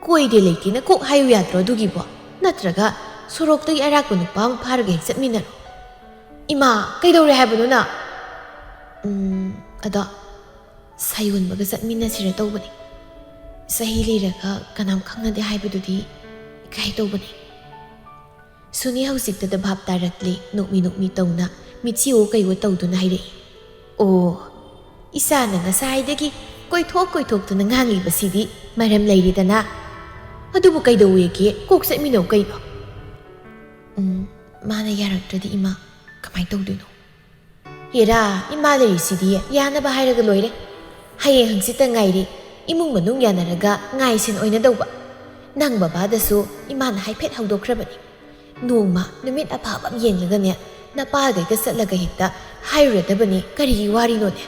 "ꯀꯣꯏꯗꯦ ꯂꯩꯇꯦꯅ ꯀꯣꯛ ꯍꯥꯏꯌꯨ ꯌꯥꯗ꯭ꯔꯣ ꯑꯗꯨꯒꯤꯕꯣ? ꯅꯠꯇ꯭ꯔꯒ ꯁꯣꯔꯣꯛꯇꯒꯤ ꯑꯔꯥꯛꯄ ꯅꯨꯄꯥ ꯑꯃ ꯐꯥꯔꯒ ꯍꯦꯛ ꯆꯠꯃꯤꯟꯅꯔꯣ꯫" "ꯏꯃꯥ, ꯀꯩꯗꯧꯔꯦ ꯍꯥꯏꯕꯅꯣ ꯅꯪ?" "ꯎꯝ, ꯑꯗꯣ ꯁꯥ ꯌꯣꯟꯕꯒ ꯆꯠꯃꯤꯟꯅꯁꯤꯔ ꯇꯧꯕꯅꯤ꯫ ꯆꯍꯤ ꯂꯤꯔꯒ ꯀꯅꯥꯝ ꯈꯪꯅꯗꯦ ꯍꯥꯏꯕꯗꯨꯗꯤ ꯏꯀꯥꯏ ꯇꯧꯕꯅꯤ꯫" ꯁꯨꯅꯤ ꯍꯧꯖꯤꯛꯇꯗ ꯚꯥꯞ ꯇꯥꯔꯛꯂꯦ, ꯅꯣꯛꯃꯤ ꯅꯣꯛꯃꯤ ꯇꯧꯅ ꯃꯤꯠꯁꯤꯋꯣ ꯀꯩꯋꯣ ꯇꯧꯗꯨꯅ ꯍꯥꯏꯔꯛꯏ꯫ "ꯑꯣ, ꯏꯆꯥꯅ ꯉꯁꯥꯏꯗꯒꯤ ꯀꯣꯏꯊꯣꯛ ꯀꯣꯏꯊꯣꯛꯇꯨꯅ ꯉꯥꯡꯂꯤꯕꯁꯤꯗꯤ ꯃꯔꯝ ꯂꯩꯔꯦꯗꯅ꯫ ꯑꯗꯨꯕꯨ ꯀꯩꯗꯧꯋꯦꯒꯦ? ꯀꯣꯛ ꯆꯠꯃꯤꯟꯅꯧ ꯀꯩꯅꯣ꯫" "ꯎꯝ, ꯃꯥꯅ ꯌꯥꯔꯛꯇ꯭ꯔꯗꯤ ꯏꯃꯥ, ꯀꯃꯥꯏꯅ ꯇꯧꯗꯣꯏꯅꯣ?" "ꯍꯦꯔꯥ, ꯏꯃꯥ ꯂꯩꯔꯤꯁꯤꯗꯤ ꯌꯥꯅꯕ ꯍꯥꯏꯔꯒ ꯂꯣꯏꯔꯦ꯫ ꯍꯌꯦꯡ ꯍꯪꯆꯤꯠꯇ ꯉꯥꯏꯔꯤ, ꯏꯃꯨꯡ ꯃꯅꯨꯡ ꯌꯥꯅꯔꯒ ꯉꯥꯏꯁꯦꯟ ꯑꯣꯏꯅꯗꯧꯕ꯫ ꯅꯪ ꯕꯕꯥꯗꯁꯨ ꯏꯃꯥꯅ ꯍꯥꯏꯐꯦꯠ ꯍꯧꯗꯣꯛꯈ꯭ꯔꯕꯅꯤ꯫ ꯅꯣꯡꯃ ꯅꯨꯃꯤꯠ ꯑꯐꯕ ꯑꯃ ꯌꯦꯡꯂꯒꯅꯦ, ꯅꯄꯥꯒꯩꯒ ꯆꯠꯂꯒ ꯍꯦꯛꯇ ꯍꯥꯏꯔꯨꯔꯗꯕꯅꯤ, ꯀꯔꯤꯒꯤ ꯋꯥꯔꯤꯅꯣꯅꯦ?"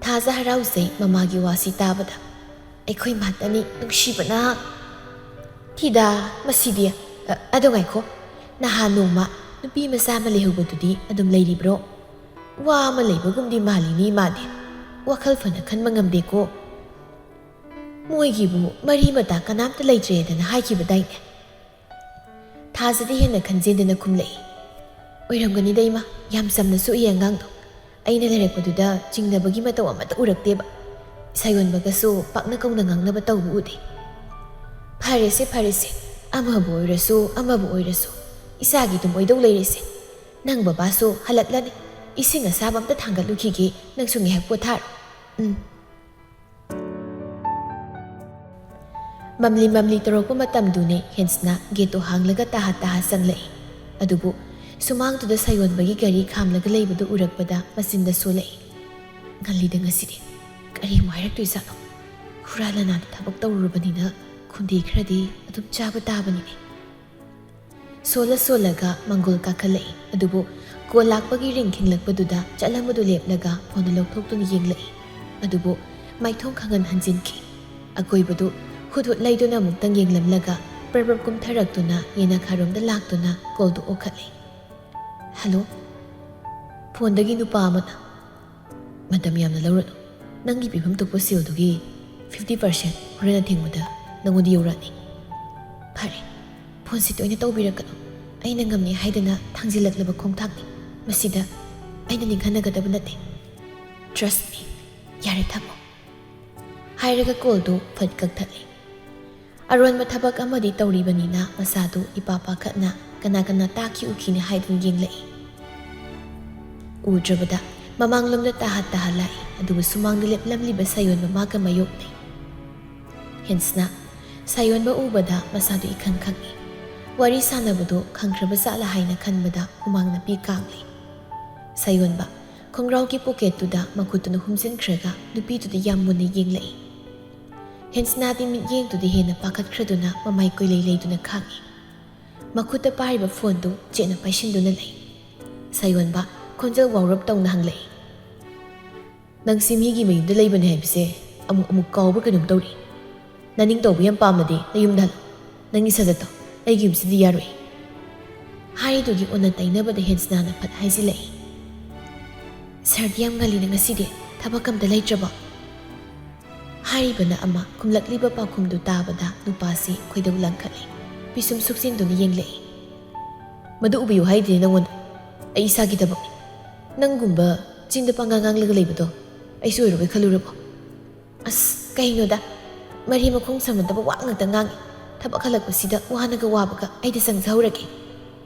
ꯊꯥꯖ ꯍꯔꯥꯎꯖꯩ ꯃꯃꯥꯒꯤ ꯋꯥꯁꯤ ꯇꯥꯕꯗ꯫ "ꯑꯩꯈꯣꯏ ꯃꯥꯇꯅꯤ ꯅꯨꯡꯁꯤꯕꯅ꯫" "ꯊꯤꯗ, ꯃꯁꯤꯗꯤ꯫ ꯑ, ꯑꯗꯣ ꯉꯥꯏꯈꯣ, ꯅꯍꯥꯟ ꯅꯣꯡꯃ ꯅꯨꯄꯤ ꯃꯆꯥ ꯑꯃ ꯂꯩꯍꯧꯕꯗꯨꯗꯤ ꯑꯗꯨꯝ ꯂꯩꯔꯤꯕ꯭ꯔꯣ? ꯋꯥ ꯑꯃ ꯂꯩꯕꯒꯨꯝꯗꯤ ꯃꯥꯜꯂꯤꯅꯦ ꯃꯥꯗꯤ꯫" ꯋꯥꯈꯜ ꯐꯅ ꯈꯟꯕ ꯉꯝꯗꯦꯀꯣ꯫ ꯃꯣꯏꯒꯤꯕꯨ ꯃꯔꯤ ꯃꯇꯥ ꯀꯅꯥꯝꯇ ꯂꯩꯇ꯭ꯔꯦꯗꯅ ꯍꯥꯏꯈꯤꯕꯗꯥꯏꯅꯦ? ꯊꯥꯖꯗꯤ ꯍꯦꯟꯅ ꯈꯟꯖꯤꯟꯗꯅ ꯈꯨꯝꯂꯛꯏ꯫ ꯑꯣꯏꯔꯝꯒꯅꯤꯗ ꯏꯃꯥ, ꯌꯥꯝ ꯆꯝꯅ ꯁꯣꯛꯏ ꯑꯉꯥꯡꯗꯣ꯫ ꯑꯩꯅ ꯂꯩꯔꯛꯄꯗꯨꯗ ꯆꯤꯡꯅꯕꯒꯤ ꯃꯇꯧ ꯑꯃꯠꯇ ꯎꯔꯛꯇꯦꯕ꯫ ꯁꯥꯌꯣꯟꯕꯒꯁꯨ ꯄꯥꯛꯅ ꯀꯧꯅ ꯉꯥꯡꯅꯕ ꯇꯧꯕ ꯎꯗꯦ꯫ ꯐꯔꯦꯁꯦ, ꯐꯔꯦꯁꯦ, ꯑꯃꯕꯨ ꯑꯣꯏꯔꯁꯨ ꯑꯃꯕꯨ ꯑꯣꯏꯔꯁꯨ ꯏꯆꯥꯒꯤ ꯑꯗꯨꯝ ꯑꯣꯏꯗꯧ ꯂꯩꯔꯦꯁꯦ꯫ ꯅꯪ ꯕꯕꯥꯁꯨ ꯍꯜꯂꯛꯂꯅꯤ꯫ ꯏꯁꯤꯡ ꯑꯁꯥꯕ ꯑꯝꯇ ꯊꯥꯡꯒꯠꯂꯨꯈꯤꯒꯦ, ꯅꯪꯁꯨ ꯉꯥꯏꯍꯥꯛ ꯄꯣꯊꯥꯔꯣ꯫ ꯎꯝ꯫ ꯃꯝꯂꯤ ꯃꯝꯂꯤ ꯇꯧꯔꯛꯄ ꯃꯇꯝꯗꯨꯅꯦ ꯍꯦꯟꯁꯅ ꯒꯦꯠꯇꯣ ꯍꯥꯡꯂꯒ ꯇꯥꯍꯥ ꯇꯥꯍꯥ ꯆꯪꯂꯛꯏ꯫ ꯑꯗꯨꯕꯨ ꯁꯨꯃꯥꯡꯗꯨꯗ ꯁꯥꯌꯣꯟꯕꯒꯤ ꯒꯥꯔꯤ ꯈꯥꯝꯂꯒ ꯂꯩꯕꯗꯨ ꯎꯔꯛꯄꯗ ꯃꯆꯤꯟꯗ ꯁꯣꯜꯂꯛꯏ꯫ ꯉꯜꯂꯤꯗ ꯉꯁꯤꯗꯤ꯫ ꯀꯔꯤ ꯑꯃꯨꯛ ꯍꯥꯏꯔꯛꯇꯣꯏꯖꯥꯠꯅꯣ? ꯍꯨꯔꯥꯟ ꯂꯅꯥꯟꯗ ꯊꯕꯛ ꯇꯧꯔꯨꯔꯕꯅꯤꯅ ꯈꯨꯟꯗꯤ ꯈꯔꯗꯤ ꯑꯗꯨꯝ ꯆꯥꯕ ꯇꯥꯕꯅꯤꯅꯦ꯫ ꯁꯣꯜꯂ ꯁꯣꯜꯂꯒ ꯃꯪꯒꯣꯜ ꯀꯥꯈꯠꯂꯛꯏ꯫ ꯑꯗꯨꯕꯨ ꯀꯣꯜ ꯂꯥꯛꯄꯒꯤ ꯔꯤꯡ ꯈꯤꯡꯂꯛꯄꯗꯨꯗ ꯆꯠꯂꯝꯕꯗꯨ ꯂꯦꯞꯂꯒ ꯐꯣꯟꯗꯨ ꯂꯧꯊꯣꯛꯇꯨꯅ ꯌꯦꯡꯂꯛꯏ꯫ ꯑꯗꯨꯕꯨ ꯃꯥꯏꯊꯣꯡ ꯈꯪꯍꯟ ꯍꯟꯖꯤꯟꯈꯤ꯫ ꯑꯀꯣꯏꯕꯗꯨ ꯍꯨꯠ ꯍꯨꯠ ꯂꯩꯗꯨꯅ ꯑꯃꯨꯛꯇꯪ ꯌꯦꯡꯂꯝꯂꯒ ꯄ꯭ꯔꯞ ꯄ꯭ꯔꯞ ꯀꯨꯝꯊꯔꯛꯇꯨꯅ ꯌꯦꯅꯈꯥꯔꯣꯝꯗ ꯂꯥꯛꯇꯨꯅ ꯀꯣꯜꯗꯨ ꯑꯣꯛꯈꯠꯂꯤ꯫ "ꯍꯜꯂꯣ?" ꯐꯣꯟꯗꯒꯤ ꯅꯨꯄꯥ ꯑꯃꯅ, "ꯃꯇꯝ ꯌꯥꯝꯅ ꯂꯧꯔꯅꯨ꯫ ꯅꯪꯒꯤ ꯄꯤꯐꯝ ꯊꯣꯛꯄ ꯁꯦꯜꯗꯨꯒꯤ fifty percent ꯍꯣꯔꯦꯟ ꯑꯊꯦꯡꯕꯗ ꯅꯪꯉꯣꯟꯗ ꯌꯧꯔꯛꯑꯅꯤ꯫" "ꯐꯔꯦ, ꯐꯣꯟꯁꯤ ꯇꯣꯏꯅ ꯇꯧꯕꯤꯔꯛꯀꯅꯨ꯫ ꯑꯩꯅ ꯉꯝꯃꯦ ꯍꯥꯏꯗꯅ ꯊꯥꯡꯖꯤꯜꯂꯛꯂꯕ ꯈꯣꯡꯊꯥꯡꯅꯤ꯫ ꯃꯁꯤꯗ ꯑꯩꯅ ꯅꯤꯡꯍꯟꯅꯒꯗꯕ ꯅꯠꯇꯦ꯫ Trust me꯫ ꯌꯥꯔꯦ, ꯊꯝꯃꯣ꯫" ꯍꯥꯏꯔꯒ ꯀꯣꯜꯗꯨ ꯐꯠ ꯀꯛꯊꯠꯂꯤ꯫ ꯑꯔꯣꯟꯕ ꯊꯕꯛ ꯑꯃꯗꯤ ꯇꯧꯔꯤꯕꯅꯤꯅ ꯃꯁꯥꯗꯨ ꯏꯄꯥ ꯄꯥꯈꯠꯅ ꯀꯅꯥ ꯀꯅꯥ ꯇꯥꯈꯤ ꯎꯈꯤꯅꯤ ꯍꯥꯏꯗꯨꯅ ꯌꯦꯡꯂꯛꯏ꯫ ꯎꯗ꯭ꯔꯕꯗ ꯃꯃꯥꯡꯂꯣꯝꯗ ꯇꯥꯍꯠ ꯇꯥꯍꯠ ꯂꯥꯛꯏ, ꯑꯗꯨꯕꯨ ꯁꯨꯃꯥꯡꯗ ꯂꯦꯞꯂꯝꯂꯤꯕ ꯁꯥꯌꯣꯟꯕ ꯃꯥꯒ ꯃꯥꯌꯣꯛꯅꯩ꯫ ꯍꯦꯟꯁꯅ ꯁꯥꯌꯣꯟꯕ ꯎꯕꯗ ꯃꯁꯥꯗꯨ ꯏꯈꯪ ꯈꯪꯏ꯫ ꯋꯥꯔꯤ ꯁꯥꯟꯅꯕꯗꯨ ꯈꯪꯈ꯭ꯔꯕ ꯖꯥꯠꯂ ꯍꯥꯏꯅ ꯈꯟꯕꯗ ꯍꯨꯃꯥꯡ ꯅꯥꯄꯤ ꯀꯥꯡꯂꯤ꯫ ꯁꯥꯌꯣꯟꯕ ꯈꯣꯡꯒ꯭ꯔꯥꯎꯒꯤ ꯄꯣꯀꯦꯠꯇꯨꯗ ꯃꯈꯨꯠꯇꯨꯅ ꯍꯨꯝꯖꯤꯟꯈ꯭ꯔꯒ ꯅꯨꯄꯤꯗꯨꯗ ꯌꯥꯝ ꯃꯨꯟꯅ ꯌꯦꯡꯂꯛꯏ꯫ ꯍꯦꯟꯁꯅꯥꯗꯤ ꯃꯤꯠꯌꯦꯡꯗꯨꯗ ꯍꯦꯟꯅ ꯄꯥꯈꯠꯈ꯭ꯔꯗꯨꯅ ꯃꯃꯥꯏ ꯀꯣꯏꯂꯩ ꯂꯩꯗꯨꯅ ꯈꯥꯡꯏ꯫ ꯃꯈꯨꯠꯇ ꯄꯥꯏꯔꯤꯕ ꯐꯣꯟꯗꯨ ꯆꯦꯠꯅ ꯄꯥꯏꯁꯤꯟꯗꯨꯅ ꯂꯩ꯫ ꯁꯥꯌꯣꯟꯕ ꯈꯣꯟꯖꯦꯜ ꯋꯥꯎꯔꯞ ꯇꯧꯅ ꯍꯪꯂꯛꯏ꯫ "ꯅꯪꯁꯤ ꯃꯤꯒꯤ ꯃꯌꯨꯝꯗ ꯂꯩꯕꯅꯦ ꯍꯥꯏꯕꯁꯦ ꯑꯃꯨꯛ ꯑꯃꯨꯛ ꯀꯥꯎꯕ꯭ꯔꯥ ꯀꯩꯅꯣꯝ ꯇꯧꯔꯤ꯫ ꯅꯅꯤꯡ ꯇꯧꯕ ꯌꯥꯝ ꯄꯥꯝꯃꯗꯤ ꯅꯌꯨꯝꯗ ꯍꯜꯂꯣ꯫ ꯅꯪꯒꯤ ꯁꯖꯠꯇꯣ ꯑꯩꯒꯤ ꯌꯨꯝꯁꯤꯗꯤ ꯌꯥꯔꯣꯏ꯫" ꯍꯥꯏꯔꯤꯗꯨꯒꯤ ꯑꯣꯟꯅ ꯇꯩꯅꯕꯗ ꯍꯦꯟꯁꯅꯥꯅ ꯐꯠ ꯍꯥꯏꯖꯤꯜꯂꯛꯏ꯫ "ꯁꯥꯔꯗꯤ ꯌꯥꯝ ꯉꯜꯂꯤꯅ ꯉꯁꯤꯗꯤ꯫ "ꯊꯕꯛ ꯑꯝꯇ ꯂꯩꯇ꯭ꯔꯕꯣ?" ꯍꯥꯏꯔꯤꯕꯅ ꯑꯃ, ꯈꯨꯝꯂꯛꯂꯤꯕ ꯄꯥꯎꯈꯨꯝꯗꯨ ꯇꯥꯕꯗ ꯅꯨꯄꯥꯁꯤ ꯈꯣꯏꯗꯧ ꯂꯪꯈꯠꯂꯦ꯫ ꯄꯤꯁꯨꯝ ꯁꯨꯛꯆꯤꯟꯗꯨꯅ ꯌꯦꯡꯂꯛꯏ꯫ "ꯃꯗꯨ ꯎꯕꯤꯌꯨ ꯍꯥꯏꯗꯦ ꯅꯪꯉꯣꯟꯗ꯫ ꯑꯩ ꯏꯁꯥꯒꯤ ꯊꯕꯛꯅꯤ꯫ ꯅꯪꯒꯨꯝꯕ ꯆꯤꯟꯗ ꯄꯪꯉꯥꯡ ꯉꯥꯡꯂꯒ ꯂꯩꯕꯗꯣ ꯑꯩꯁꯨ ꯑꯣꯏꯔꯣꯏ ꯈꯜꯂꯨꯔꯕꯣ?" "ꯑꯁ, ꯀꯩꯅꯣꯗ, ꯃꯔꯤ ꯃꯈꯣꯡ ꯁꯝꯅꯗꯕ ꯋꯥ ꯉꯥꯛꯇ ꯉꯥꯡꯉꯤ꯫ ꯊꯕꯛ ꯍꯜꯂꯛꯄꯁꯤꯗ ꯋꯥꯅꯒ ꯋꯥꯕꯒ, ꯑꯩꯗꯤ ꯆꯪꯖꯍꯧꯔꯒꯦ꯫"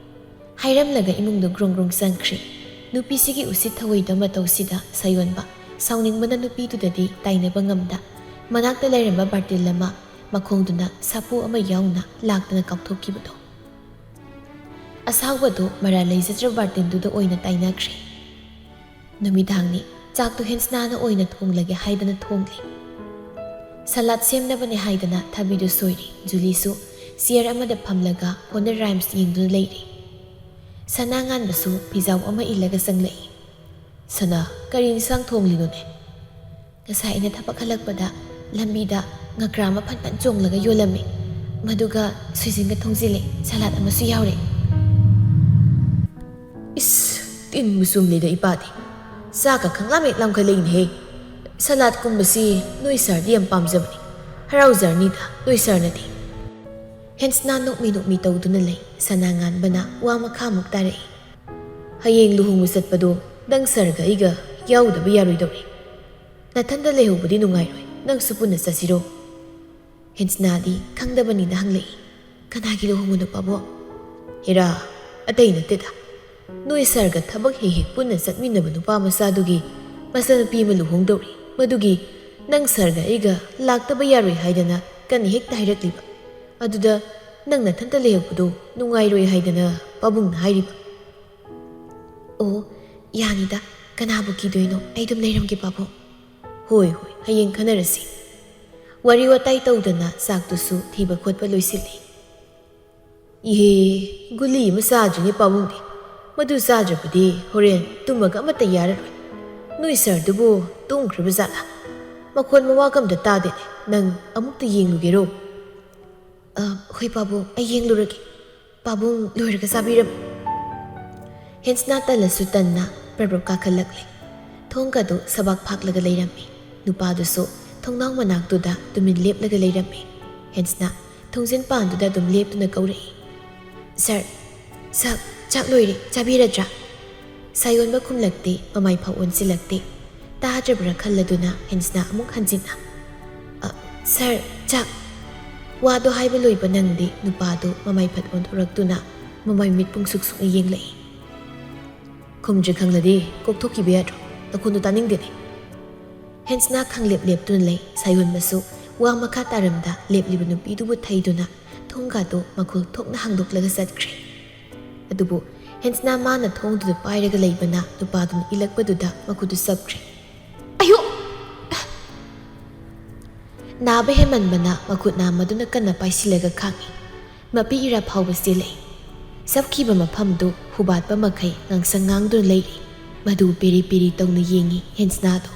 ꯍꯥꯏꯔꯝꯂꯒ ꯏꯃꯨꯡꯗ ꯒ꯭ꯔꯣꯡ ꯒ꯭ꯔꯣꯡ ꯆꯪꯈ꯭ꯔꯦ꯫ ꯅꯨꯄꯤꯁꯤꯒꯤ ꯎꯁꯤꯠ ꯊꯑꯣꯏꯗꯕ ꯃꯇꯧꯁꯤꯗ ꯁꯥꯌꯣꯟꯕ ꯁꯥꯎꯅꯤꯡꯕꯅ ꯅꯨꯄꯤꯗꯨꯗꯗꯤ ꯇꯥꯏꯅꯕ ꯉꯝꯗ, ꯃꯅꯥꯛꯇ ꯂꯩꯔꯝꯕ ꯕꯥꯔꯇꯤꯜ ꯑꯃ ꯃꯈꯣꯡꯗꯨꯅ ꯁꯥꯐꯨ ꯑꯃ ꯌꯥꯎꯅ ꯂꯥꯛꯇꯅ ꯀꯥꯎꯊꯣꯛꯈꯤꯕꯗꯣ꯫ ꯑꯁꯥꯎꯕꯗꯣ ꯃꯔꯥꯜ ꯂꯩꯖꯗ꯭ꯔꯕ ꯕꯥꯔꯇꯤꯜꯗꯨꯗ ꯑꯣꯏꯅ ꯇꯥꯏꯅꯈ꯭ꯔꯦ꯫ ꯅꯨꯃꯤꯗꯥꯡꯅꯤ꯫ ꯆꯥꯛꯇꯨ ꯍꯦꯟꯁꯅꯥꯅ ꯑꯣꯏꯅ ꯊꯣꯡꯂꯒꯦ ꯍꯥꯏꯗꯅ ꯊꯣꯡꯂꯤ꯫ ꯁꯂꯥꯗ ꯁꯦꯝꯅꯕꯅꯦ ꯍꯥꯏꯗꯅ ꯊꯥꯕꯤꯗꯨ ꯁꯣꯏꯔꯤ꯫ ꯖꯨꯂꯤꯁꯨ ꯆꯤꯌꯔ ꯑꯃꯗ ꯐꯝꯂꯒ ꯐꯣꯟꯗ ꯔꯥꯏꯝꯁ ꯌꯦꯡꯗꯨꯅ ꯂꯩꯔꯤ꯫ ꯁꯅꯥ ꯉꯥꯟꯕꯁꯨ ꯐꯤꯖꯥꯎ ꯑꯃ ꯏꯜꯂꯒ ꯆꯪꯂꯛꯏ꯫ "ꯁꯅꯥ, ꯀꯔꯤ ꯏꯟꯁꯥꯡ ꯊꯣꯡꯂꯤꯅꯣꯅꯦ?" "ꯉꯁꯥꯏ ꯑꯩꯅ ꯊꯕꯛ ꯍꯜꯂꯛꯄꯗ ꯂꯝꯕꯤꯗ ꯉꯀ꯭ꯔꯥ ꯑꯃ ꯐꯟ ꯐꯟ ꯆꯣꯡꯂꯒ ꯌꯣꯜꯂꯝꯃꯤ꯫ ꯃꯗꯨꯒ ꯁꯣꯏꯖꯤꯟꯒ ꯊꯣꯡꯖꯤꯜꯂꯦ, ꯁꯂꯥꯗ ꯑꯃꯁꯨ ꯌꯥꯎꯔꯦ꯫" "ꯏꯁ, ꯇꯤꯟꯕꯨ ꯆꯨꯝꯂꯦꯗ ꯏꯄꯥꯗꯤ꯫ ꯆꯥꯛꯀ ꯈꯪꯂꯥꯝ ꯍꯦꯛ ꯂꯥꯝꯈꯠꯂꯛꯏꯅꯦꯍꯦ꯫ ꯁꯂꯥꯗꯀꯨꯝꯕꯁꯤ ꯅꯣꯏ ꯁꯥꯔꯗꯤ ꯌꯥꯝ ꯄꯥꯝꯖꯕꯅꯤ꯫ ꯍꯔꯥꯎꯖꯔꯅꯤꯗ ꯅꯣꯏ ꯁꯥꯔꯅꯗꯤ꯫" ꯍꯦꯟꯁꯅꯥ ꯅꯣꯛꯃꯤ ꯅꯣꯛꯃꯤ ꯇꯧꯗꯨꯅ ꯂꯩ꯫ ꯁꯅꯥ ꯉꯥꯟꯕꯅ ꯋꯥ ꯃꯈꯥꯃꯨꯛ ꯇꯥꯔꯛꯏ꯫ "ꯍꯌꯦꯡ ꯂꯨꯍꯣꯡꯕ ꯆꯠꯄꯗꯣ ꯅꯪ ꯁꯥꯔꯒ ꯑꯩꯒ ꯌꯥꯎꯗꯕ ꯌꯥꯔꯣꯏꯗꯧꯔꯤ꯫ ꯅꯊꯟꯗ ꯂꯩꯍꯧꯕꯗꯤ ꯅꯨꯡꯉꯥꯏꯔꯣꯏ, ꯅꯪꯁꯨ ꯄꯨꯟꯅ ꯆꯠꯁꯤꯔꯣ?" ꯍꯦꯟꯁꯅꯥꯗꯤ ꯈꯪꯗꯕꯅꯤꯅ ꯍꯪꯂꯛꯏ꯫ "ꯀꯅꯥꯒꯤ ꯂꯨꯍꯣꯡꯕꯅꯣ ꯄꯥꯕꯨꯡ?" "ꯍꯦꯔꯥ, ꯑꯇꯩ ꯅꯠꯇꯦꯗ꯫ ꯅꯣꯏ ꯁꯥꯔꯒ ꯊꯕꯛ ꯍꯦꯛ ꯍꯦꯛ ꯄꯨꯟꯅ ꯆꯠꯃꯤꯟꯅꯕ ꯅꯨꯄꯥ ꯃꯆꯥꯗꯨꯒꯤ ꯃꯆꯥꯅꯨꯄꯤ ꯑꯃ ꯂꯨꯍꯣꯡꯗꯧꯔꯤ꯫ ꯃꯗꯨꯒꯤ ꯅꯪ ꯁꯥꯔꯒ ꯑꯩꯒ ꯂꯥꯛꯇꯕ ꯌꯥꯔꯣꯏ ꯍꯥꯏꯗꯅ ꯀꯟꯅ ꯍꯦꯛꯇ ꯍꯥꯏꯔꯛꯂꯤꯕ꯫ ꯑꯗꯨꯗ ꯅꯪ ꯅꯊꯟꯇ ꯂꯩꯍꯧꯕꯗꯣ ꯅꯨꯡꯉꯥꯏꯔꯣꯏ ꯍꯥꯏꯗꯅ ꯄꯥꯕꯨꯡꯅ ꯍꯥꯏꯔꯤꯕ꯫" "ꯑꯣ, ꯌꯥꯅꯤꯗ, ꯀꯅꯥꯕꯨ ꯀꯤꯗꯣꯏꯅꯣ? ꯑꯩ ꯑꯗꯨꯝ ꯂꯩꯔꯝꯒꯦ ꯄꯥꯕꯨꯡ꯫" "ꯍꯣꯏ, ꯍꯣꯏ, ꯍꯌꯦꯡ ꯈꯟꯅꯔꯁꯤ꯫" ꯋꯥꯔꯤ ꯋꯥꯇꯥꯏ ꯇꯧꯗꯅ ꯆꯥꯛꯇꯨꯁꯨ ꯊꯤꯕ ꯈꯣꯠꯄ ꯂꯣꯏꯁꯤꯜꯂꯤ꯫ "ꯏꯍꯦ, ꯒꯨꯂꯤ ꯑꯃ ꯆꯥꯗ꯭ꯔꯤꯅꯦ ꯄꯥꯕꯨꯡꯗꯤ꯫ ꯃꯗꯨ ꯆꯥꯗ꯭ꯔꯕꯗꯤ ꯍꯣꯔꯦꯟ ꯇꯨꯝꯃꯒ ꯑꯃꯠꯇ ꯌꯥꯔꯔꯣꯏ꯫ ꯅꯣꯏ ꯁꯥꯔꯗꯨꯕꯨ ꯇꯨꯝꯈ꯭ꯔꯕ ꯖꯥꯠꯂꯥ? ꯃꯈꯣꯟ ꯃꯋꯥꯒ ꯑꯝꯇ ꯇꯥꯗꯦꯅꯦ꯫ ꯅꯪ ꯑꯃꯨꯛꯇ ꯌꯦꯡꯂꯨꯒꯦꯔꯣ?" "ꯑ, ꯍꯣꯏ ꯄꯥꯕꯨꯡ, ꯑꯩ ꯌꯦꯡꯂꯨꯔꯒꯦ꯫ ꯄꯥꯕꯨꯡ ꯂꯣꯏꯔꯒ ꯆꯥꯕꯤꯔꯝꯃꯨ꯫" ꯍꯦꯟꯁꯅꯥ ꯇꯜꯂꯁꯨ ꯇꯟꯅ ꯄ꯭ꯔꯞ ꯄ꯭ꯔꯞ ꯀꯥꯈꯠꯂꯛꯂꯦ꯫ ꯊꯣꯡꯒꯗꯨ ꯁꯕꯥꯛ ꯐꯥꯛꯂꯒ ꯂꯩꯔꯝꯃꯤ꯫ ꯅꯨꯄꯥꯗꯨꯁꯨ ꯊꯣꯡꯅꯥꯎ ꯃꯅꯥꯛꯇꯨꯗ ꯇꯨꯃꯤꯟ ꯂꯦꯞꯂꯒ ꯂꯩꯔꯝꯃꯤ꯫ ꯍꯦꯟꯁꯅ ꯊꯣꯡꯖꯤꯟ ꯄꯥꯟꯗꯨꯗ ꯑꯗꯨꯝ ꯂꯦꯞꯇꯨꯅ ꯀꯧꯔꯛꯏ, "ꯁꯥꯔ, ꯁꯥꯔ, ꯆꯥꯛ ꯂꯣꯏꯔꯦ, ꯆꯥꯕꯤꯔꯗ꯭ꯔꯥ?" ꯁꯥꯌꯣꯟꯕ ꯈꯨꯝꯂꯛꯇꯦ, ꯃꯃꯥꯏ ꯐꯥꯎ ꯑꯣꯟꯁꯤꯜꯂꯛꯇꯦ꯫ ꯇꯥꯗ꯭ꯔꯕ꯭ꯔꯥ ꯈꯜꯂꯗꯨꯅ ꯍꯦꯟꯁꯅ ꯑꯃꯨꯛ ꯍꯟꯖꯤꯟꯅ, "ꯑ, ꯁꯥꯔ, ꯆꯥꯛ!" ꯋꯥꯗꯣ ꯍꯥꯏꯕ ꯂꯣꯏꯕ ꯅꯪꯗꯦ, ꯅꯨꯄꯥꯗꯨ ꯃꯃꯥꯏ ꯐꯠ ꯑꯣꯟꯊꯣꯔꯛꯇꯨꯅ ꯃꯃꯥꯏ ꯃꯤꯠ ꯄꯨꯡꯁꯨꯛ ꯁꯨꯛꯅ ꯌꯦꯡꯂꯛꯏ꯫ "ꯈꯨꯝꯗ꯭ꯔꯦ ꯈꯪꯂꯗꯤ ꯀꯣꯛꯊꯣꯛꯈꯤꯕ ꯌꯥꯗ꯭ꯔꯣ? ꯅꯈꯣꯟꯗꯣ ꯇꯥꯅꯤꯡꯗꯦꯅꯦ꯫" ꯍꯦꯟꯁꯅ ꯈꯪꯂꯦꯞ ꯂꯦꯞꯇꯨꯅ ꯂꯩ꯫ ꯁꯥꯌꯣꯟꯕꯁꯨ ꯋꯥ ꯃꯈꯥ ꯇꯥꯔꯝꯗ ꯂꯦꯞꯂꯤꯕ ꯅꯨꯄꯤꯗꯨꯕꯨ ꯊꯩꯗꯨꯅ ꯊꯣꯡꯒꯥꯗꯨ ꯃꯈꯨꯜ ꯊꯣꯛꯅ ꯍꯥꯡꯗꯣꯛꯂꯒ ꯆꯠꯈ꯭ꯔꯦ꯫ ꯑꯗꯨꯕꯨ ꯍꯦꯟꯁꯅ ꯃꯥꯅ ꯊꯣꯡꯗꯨꯗ ꯄꯥꯏꯔꯒ ꯂꯩꯕꯅ ꯅꯨꯄꯥꯗꯨꯅ ꯏꯜꯂꯛꯄꯗꯨꯗ ꯃꯈꯨꯠꯇꯨ ꯆꯞꯈ꯭ꯔꯦ꯫ "ꯑꯌꯣ!" ꯅꯥꯕ ꯍꯦꯟꯃꯟꯕꯅ ꯃꯈꯨꯠ ꯅꯥꯝꯃꯗꯨꯅ ꯀꯟꯅ ꯄꯥꯏꯁꯤꯜꯂꯒ ꯈꯥꯡꯏ꯫ ꯃꯄꯤ ꯏꯔꯥ ꯐꯥꯎꯕ ꯆꯦꯜꯂꯛꯏ꯫ ꯆꯞꯈꯤꯕ ꯃꯐꯝꯗꯨ ꯍꯨꯕꯥꯠꯄ ꯃꯈꯩ ꯉꯥꯡꯁꯪ ꯉꯥꯡꯗꯨꯅ ꯂꯩꯔꯤ꯫ ꯃꯗꯨ ꯄꯦꯔꯤ ꯄꯦꯔꯤ ꯇꯧꯅ ꯌꯦꯡꯏ ꯍꯦꯟꯁꯅꯥꯗꯨ꯫